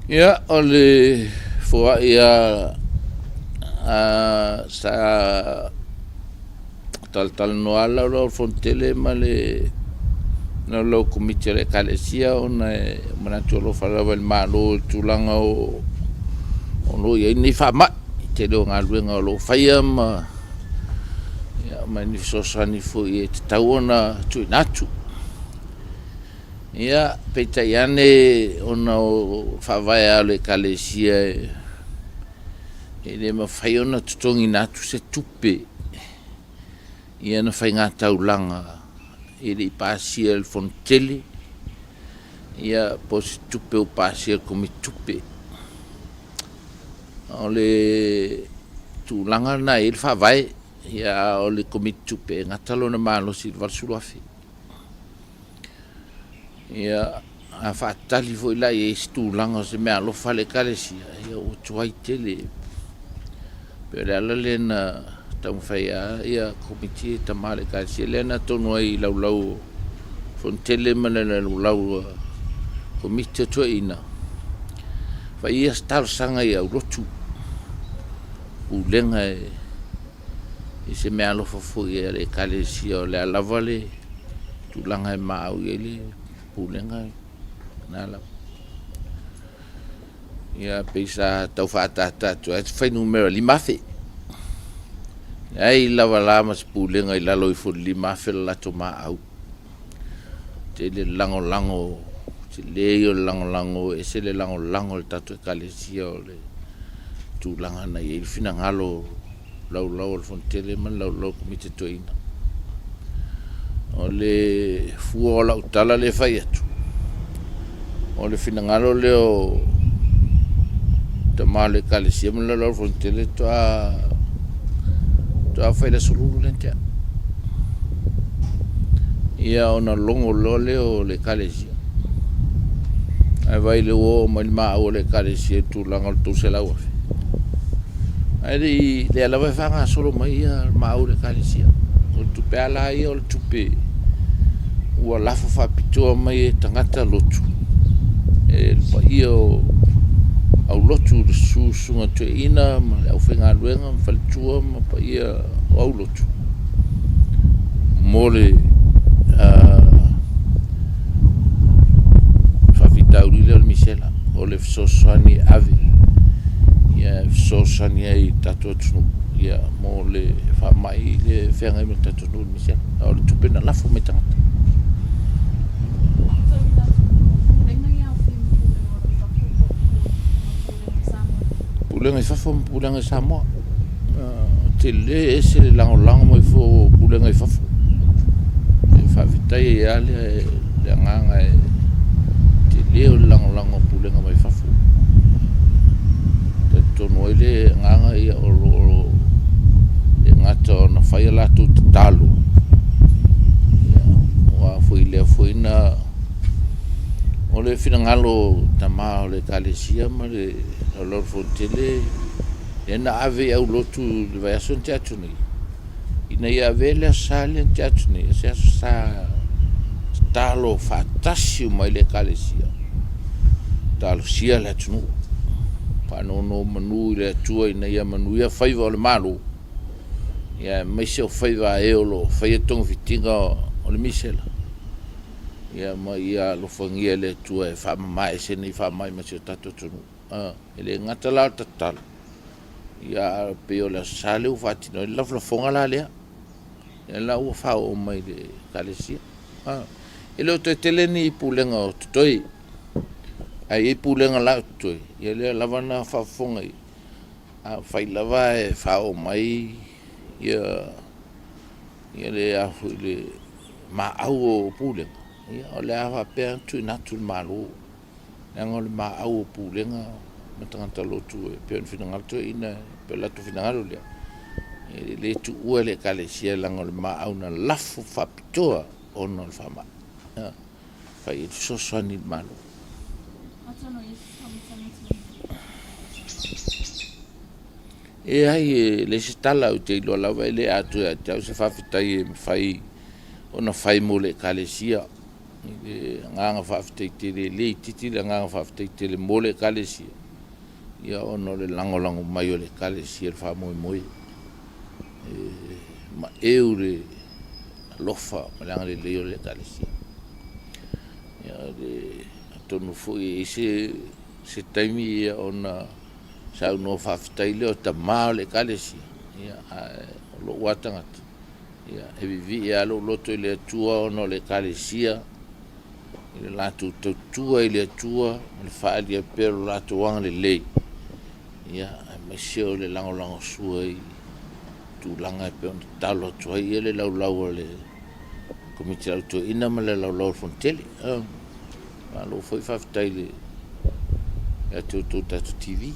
Ia, o le foai lava sa talatalanoa lava lau Fonotele ma le laulau Komiti a le Ekalesia ona e manatu alofa lava i le Malo i le tulaga o lo o i ai nei faamai, i le tele o galuega o lo o faia ma ni fesoasoani foi e tatau ona tuuina atu. Ia, peitai ane ona o faavae lava o le Ekalesia e le mafai ona totogiina atu se tupe i ana faigataulaga e le i pasia e le Fono Tele po o se tupe ua pasia e le Komiti Tupe. O le tulaga lena e i ai le faavae, a o le Komiti Tupe e gata lona malosi i le $80,000. Ia, a faatali foi la i ai i se tulaga o se meaalofa a le Ekalesia, ia ua tuai tele. E pei o le ala lea na taumafai ai lava Komiti ia tama o le Ekalesia lea na atonu ai i laulau o Fonotele ma le laulau a Komiti o Toeaiina, fai ia se talosaga i aulotu, pulega i se meaalofa foi a le Ekalesia o le a lava le tulaga e maau i ai le pulega, o lena lava. Ia pei sa tau faaataata atu ai se fuainumera 5,000. E leai lava la ma se pulega i lalo ifo o le 5,000 le latou maau. E tele le lagolago, tele ia o le lagolago, e ese le lagolago a le tatou Ekalesia o le tulaga na i ai le finagalo laulau a le Fonotele ma le laulau a le Komiti a Toeaiina. O le fua o lau tala lea e fai atu, o le finagalo lea o tama o le Ekalesia ma le laulau a le Fonotele faatoa fai i le Aso Lulu lea na tea. Ia ona logo loa lea o le Ekalesia. Ae vaai o lea ua oo mai le maau a le Ekalesia i le tulaga o le $300,000. Ae le i, o lea lava e faagasolo mai le maau a le Ekalesia. O le tupe lava la ia o le tupe ua lafo faapitoa mai e tagata lotu, e le paia o aulotu i le susuga toeaina ma le aufaigaluega ma faletua ma paia o aulotu mo le faafitauli lea o le misela, o le fesoasoani e ave e fesoasoani ai i le tatou atunuu mo le faamai lea e feagai ma le tatou atunuu o le misela. A o le tupe na lafo mai i tagata. Pulega i fafo ma pulega i Samoa. Tele ese le lagolago mai foi o pulega i fafo. E faafetai ai lava le agaga e tele o le lagolago a pulega mai fafo. E talitonu ai le agaga o lo o le gata ona fai a latou tatalo, aua foi lea foi na o le finagalo o tama o le Ekalesia ma le Fonotele lea na ave i aulotu i le vaiaso na tea atu nei, ina ia avea le Aso Sa lea na tea atu nei, o se Aso Sa tatalo faatasi uma ai le Ekalesia, talosia le atunuu, faanonomanu i le Atua ina ia manuia faiva o le Malo, aemaise o faiva a e o lo o faia togafitiga o le misela, ia ma ia alofagia e le Atua e faamama ese nei faamai ma si o tatou atunuu. E le gata la o le tatalo, ae pei o le Aso Sa lea ua faatino ai le lafolafoga la lea, lea la ua faaoo mai i le Ekalesia. E le o toe tele ni pulega o totoe, ae i ai pulega la o totoe, ia lea lava na faafofoga i ai, afai lava e faaoo mai le maau o pulega, ia o le a faapea ona tuuina atu i le Malo, leaga o le maau o pulega ma tagata lotu e pei ona finagalo toeaiina, pei o le latou finagalo lea, e le tuua le Ekalesia leaga o le maau na lafo faapitoa ona o le faamai. E fai ai le fesoasoani i le Malo. E leai, e leai se tala, ou te iloa lava e le atoa ia te au se faafetai e mafai ona fai mo le Ekalesia. I le agaga faafetai tele, e le itiiti le agaga faafetai tele mo le Ekalesia, ia ona o le lagolago mai o le Ekalesia i le faamoemoe. E maeu le alofa ma le agalelei o le Ekalesia. Ia, atonu foi e i ai se, se taimi ia ona saunoa faafetai lea o tama o le Ekalesia, ia, ae o lou lava tagata, Ia, e vivii lava lou loto i le Atua ona o le Ekalesia, i le latou tautua i le Atua ma le faaalia pea o lo latou agalelei, ia, aemaise o le lagolagosua i tulaga e pei ona tatalo atu ai ia le laulau a le Komiti a le Au Toeaina ma le laulau a le Fonotele. Malo foi faafetai ia te outou i le tatou TV.